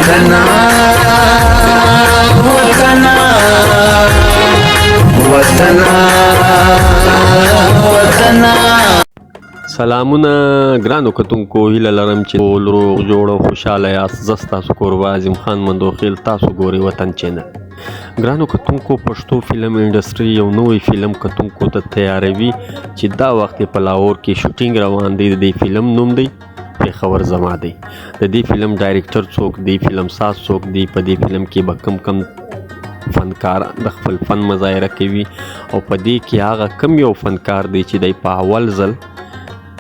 وطنا وطنا وطنا وطنا. سلامونه ګرانو کتونکو، هیله لرم چې ټول روغ جوړ او خوشحاله یاست. زه ستاسو کوربه عظیم خان مندوخیل، تاسو ګورئ وطن چینل. ګرانو کتونکو، پښتو فلم انډسټري یو نوی فلم کتونکو ته تیاروي چې دا وخت په لاهور کې شوټینګ روان دی. د دې فلم نوم دی پېښور زما دی. د دې فلم ډایرکټر څوک دی، فلم ساز څوک دی، په دې فلم کې به کم کم فنکار د خپل فن مظاهره کوي او په دې کې هغه کم یو فنکار دی چې دی په اول ځل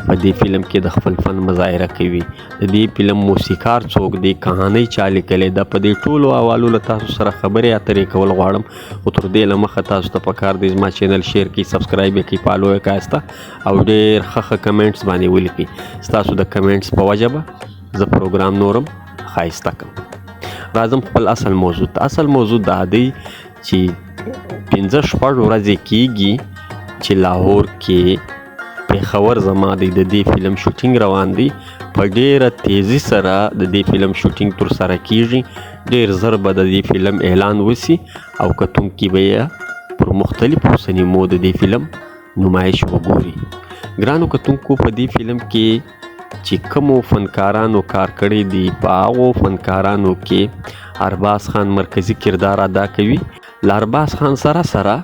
په دې فلم کې د خپل فن مظاهره کوي، د دې فلم موسیقار څوک دی، کهانۍ چا لیکلې ده، په دې ټولو حوالو له تاسو سره خبرې اترې کول غواړم. خو تر دې له مخه تاسو ته پکار دی زما چینل شیر کړئ، سبسکرایب یې کړئ، فالو یې کړئ او ډېر ښه ښه کمنټس باندې ولیکئ. ستاسو د کمنټس په وجه به زه پروګرام نورم ښایسته کړم. راځم خپل اصل موضوع ته. اصل موضوع دا دی چې 5-6 ورځې کیږي چې لاهور کې پېښور زما دی د دې فلم شوټینګ روان دی. په ډیره تیزی سره د دې فلم شوټینګ ترسره کیږي. ډیر زر به د دې فلم اعلان وسی او کتونکي به یې پر مختلفو سینمو د دې فلم نمایش وګوري. ګرانو کتونکو، په دې فلم کې چې کومو فنکارانو کار کړی دی، په هغو فنکارانو کې ارباز خان مرکزي کردار ادا کوي. له ارباز خان سره سره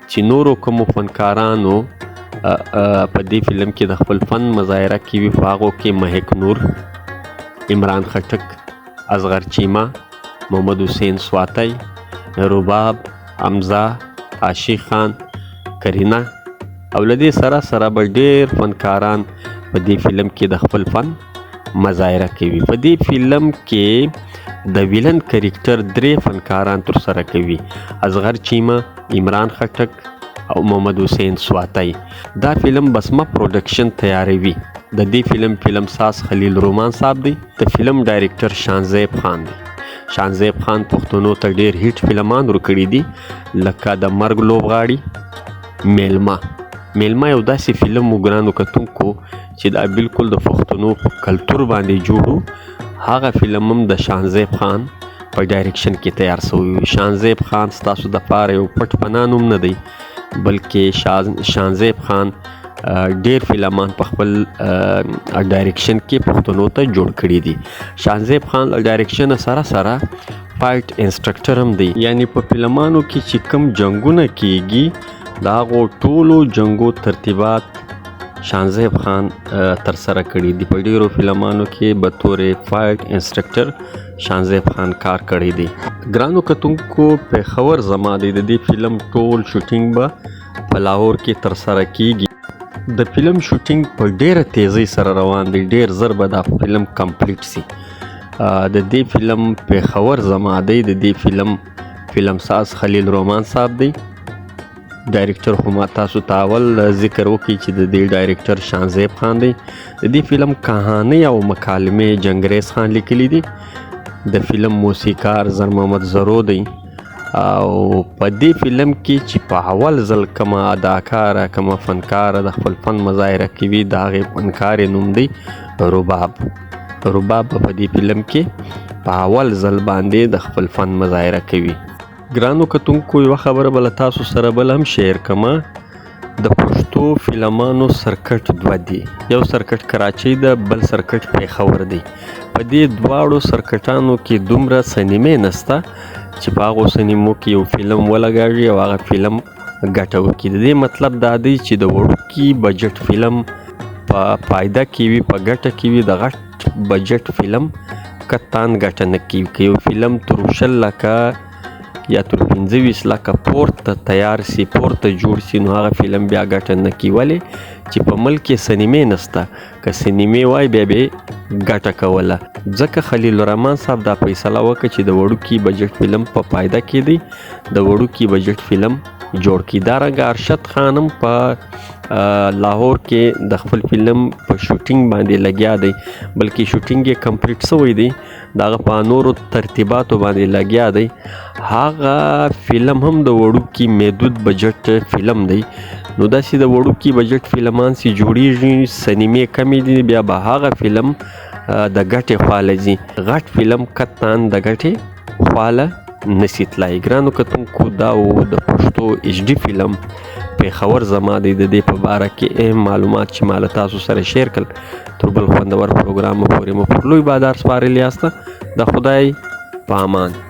چې نورو کومو فنکارانو په دې فلم کې د خپل فن مظاهره کوي، په هغو کې مهک نور، عمران خټک، اصغر چیمه، محمد حسین سواتی، رباب، حمزه، عاشق خان، کرینه او له دې سره سره به ډېر فنکاران په دې فلم کې د خپل فن مظاهره کوي. په دې فلم کې د ویلن کرکټر 3 فنکاران ترسره کوي، اصغر چیمه، عمران خټک او محمد حسین سواتی. دا فلم بسمه پروډکشن تیاروي. د دې فلم فلم ساز خلیل رومان صاحب دی. د فلم ډایرکټر شانزیب خان دی. شانزیب خان پښتنو ته ډېر هیټ فلمان ورکړي دي، لکه د مرګ لوبغاړي، میلمه. میلمه یو داسې فلم و ګرانو کتونکو چې دا بالکل د پښتنو په کلتور باندې جوړ و. هغه فلم هم د شانزیب خان په ډایرکشن کې تیار سوی و. شانزیب خان ستاسو دپاره یو پټ پناه نوم نه دی، بلکې شانزیب خان ډېر فلمان په خپل ډایرکشن کې پښتنو ته جوړ کړي دي. شانزیب خان له ډایرکشن سره سره فایټ انسټرکټر هم دی، یعنی په فلمانو کې چې کوم جنګونه کیږي د هغو ټولو جنګو ترتیبات شانزیب خان ترسره کړي دي. په ډېرو فلمانو کې به تورې فایټ انسټرکټر شانزیب خان کار کړی دی. ګرانو کتونکو، پېښور زما دی د دې فلم ټول شوټینګ به په لاهور کې ترسره کیږي. د فلم شوټینګ په ډېره تیزۍ سره روان دی. ډېر زر به دا فلم کمپلیټ سي. د دې فلم پېښور زما دی د دې فلم فلم ساز خلیل رومان صاحب دی. ډایرکټر خو ما تاسو ته اول ذکر وکړي چې د دې ډایرکټر شانزیب خان دی. د دې فلم کهانۍ او مکالمې جنګریز خان لیکلي دي. د فلم موسیقار زر محمد زرو دی. او په دې فلم کې چې په اول ځل کومه اداکاره، کومه فنکاره د خپل فن مظاهره کوي، د هغې فنکارې نوم دی رباب. رباب به په دې فلم کې په اول ځل باندې د خپل فن مظاهره کوي. ګرانو کتونکو، یوه خبره به له تاسو سره بل هم شیر کړم. د پښتو فلمانو سرکټ دوه دي، یو سرکټ کراچۍ ده، بل سرکټ پېښور دی. په دې دواړو سرکټانو کې دومره سینمې نسته چې په هغو سینمو کې یو فلم ولګاږي او هغه فلم ګټه وکړي. د دې مطلب دا دی چې د وړوکي بجټ فلم په فایده کې وي، په ګټه کې وي، د غټ بجټ فلم قطعاً ګټه نه کوي. که یو فلم تر 20 لکه یا تر 25 لکه پورته تیار سي، پورته جوړ سي، نو هغه فلم بیا ګټه نه کوي. ولې چې په ملک کې سینمې نسته. که سینمې وای بیا به ګټه کوله. ځکه خلیل الرحمن صاحب دا فیصله وکړه چې د وړوکي بجټ فلم په فایده کې دی، د وړوکي بجټ فلم جوړ کړي. دارنګه ارشد خان هم په لاهور کې د خپل فلم په شوټینګ باندې لګیا دی، بلکې شوټینګ یې کمپلیټ سوی دی، د هغه په نورو ترتیباتو باندې لګیا دی. هغه فلم هم د وړوکي محدود بجټ فلم دی. نو داسې د وړوکي بجټ فلمان چې جوړیږي، سینمې کمې دي، بیا به هغه فلم د ګټې خواله ځي. غټ فلم قطعا د ګټې خواله نسی تلای. ګرانو کتونکو، دا و د پښتو ایچ ډي فلم پیښور زما دی د دې په باره کې اهم معلومات چې ما له تاسو سره شیر کړل. تر بل خوندور پروګرام پورې مو پر لوی بادار سپارلي یاست. د خدای په امان.